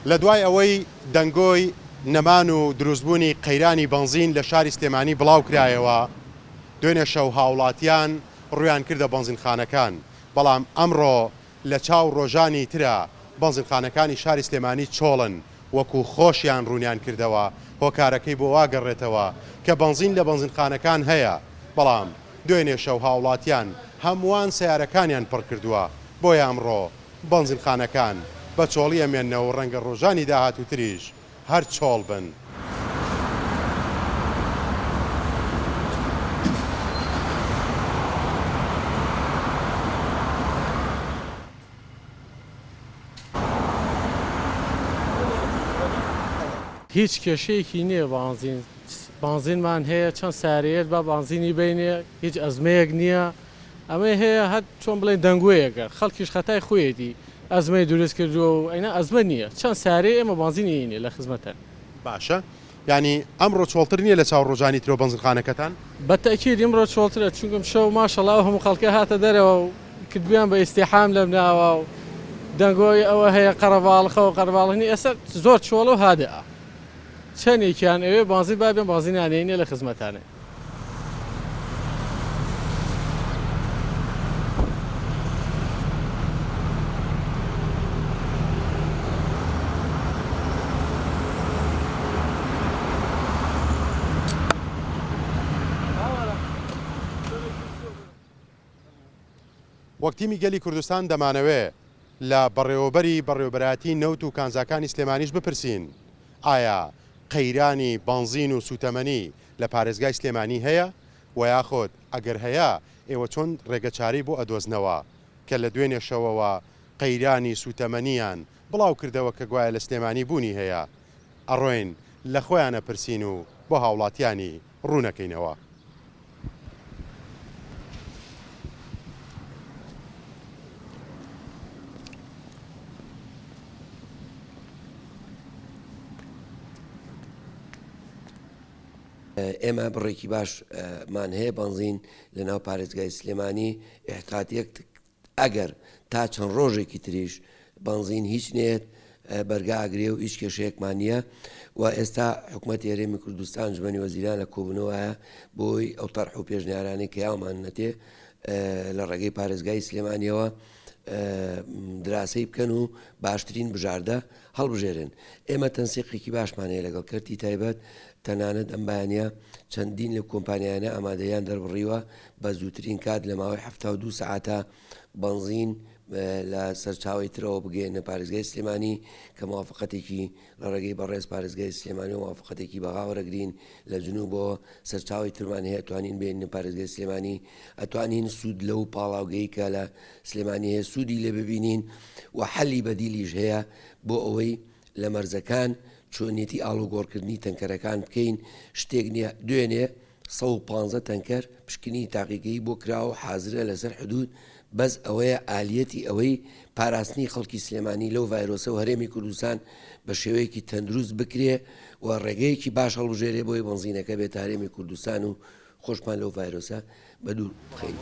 لە دوای ئەوەی دەنگۆی نەمان و دروستبوونی قەیرانی بەنزین لە شاری سلێمانی بڵاوکرایەوە، دوێنێ شەو هاوڵاتیان ڕوویان کردە بەنزینخانەکان، بەڵام ئەمڕۆ لە چاو ڕۆژانی ترا بەنزینخانەکانی شاری سلێمانی چۆڵن، وەکو خۆشیان ڕوونیان کردەوە هۆکارەکەی بۆ وا گەڕێتەوە کە بەنزین لە بەنزینخانەکان هەیە، بەڵام دوێنێ شەو هاوڵاتیان هەمووان سەیارەکانیان پڕکردووە، بۆیە ئەمڕۆ بەنزینخانەکان بە چۆڵی ئەمێننەوە و ڕەنگە ڕۆژانی داهاتووتریش هەر چۆڵ بن. هیچ کێشەیەکی نییە بانزین بانزینمان هەیە چەند سارەیەت با بانزینی بینێ هیچ ئەزمەیەک نییە ئەمەی هەیە هەر چۆن بڵێن دەنگۆیەکە خەڵکیش خەتای خۆیەتی ئەزمەی دروست کردووە و ئەینا ئەزمە نییە چەند سارەیە ئێمە بانزینی ئەینێ لە خزمەتان. باشە یانی ئەمڕۆ چۆڵتر نییە لە چاو ڕۆژانی ترەوە بەنزینخانەکەتان؟ بە تەئکید ئیمڕۆ چۆڵترە چونکم شەو ماشەڵا ئەو هەموو خەڵکە هاتە دەرەوە و کردبویان بە ئیزتیحام لەم ناوە و دەنگۆی ئەوە هەیە قەرەباڵخە و قەرەباڵخ نییە ئێستا زۆر چۆڵە و هادئە چەنێکیان ئەوێ بانزین با بێن بانزینیان ئەینێ لە خزمەتانێ. وەک تیمی گەلی کوردستان دەمانەوێ لە بەڕێوەبەری بەڕێوەبەرایەتی نەوت و کانزاکانی سلێمانیش بپرسین ئایا قەیرانی بەنزین و سوتەمەنی لە پارێزگای سلێمانی هەیە؟ وە یاخود ئەگەر هەیە ئێوە چۆن ڕێگەچارەی بۆ ئەدۆزنەوە کە لە دوێنێ شەوەوە قەیرانی سوتەمەنیان بڵاو کردەوە کە گوایە لە سلێمانی بوونی هەیە ئەڕۆین لە خۆیان ئەپرسین و بۆ هاوڵاتیانی ڕوونەکەینەوە. ئێمە بڕێکی باش مان هەیە بەنزین لە ناو پارێزگای سلێمانی ئیحتاتیەک ئەگەر تا چەند ڕۆژێکی تریش بەنزین هیچ نێت بەرگا ئەگرێ و هیچ کێشەیەکمان نییە و ئێستا حکوومەت هەرێمی کوردستان ئەنجومەنی وەزیران لە کۆبوونەوەیە بۆی ئەو تەرح و پێشنیارانەی کە یاومان نەتێ لە ڕێگەی پارێزگای سلێمانیەوە دراسەی بکەن و باشترین بژاردە هەڵبژێرن. ئێمە تەنسیقێکی باشمان هەیە لەگەڵ کەرتی تایبەت، تەنانەت ئەم بەیانییە چەندین لەو کۆمپانیایانە ئامادەییان دەربڕیوە بە زووترین کات لە ماوەی 72 سەعاتا بەنزین لە سەرچاوەی ترەوە بگەیەننە پارێزگای سلێمانی کە موافقەتێکی لە ڕێگەی بەڕێز پارێزگای سلێمانی و موافقەتێکی بەغا وەرەگرین لە جنوبەوە سەرچاوەی ترمان هەیە توانین بێنینە پارێزگای سلێمانی ئەتوانین سوود لەو پاڵاوگەی کە لە سلێمانی هەیە سوودی لێ ببینین و حەلی بەدیلیش هەیە بۆ ئەوەی لە مەرزەکان چۆنیەتی ئاڵوگۆڕکردنی تەنکەرەکان بکەین شتێک نییە دوێنێ 115 تەنکەر پشکنینی تاقیگەیی بۆ کراوە و حازرە لەسەر حدود بەس ئەوەیە ئالیەتی ئەوەی پاراستنی خەڵکی سلێمانی لەو ڤایرۆسە و هەرێمی کوردستان بە شێوەیەکی تەندروست بکرێ و ڕێگەیەکی باش هەڵبژێرێ بۆی بەنزینەکە بێتە هەرێمی کوردستان و خۆشمان لەو ڤایرۆسە بە دوور بخەین.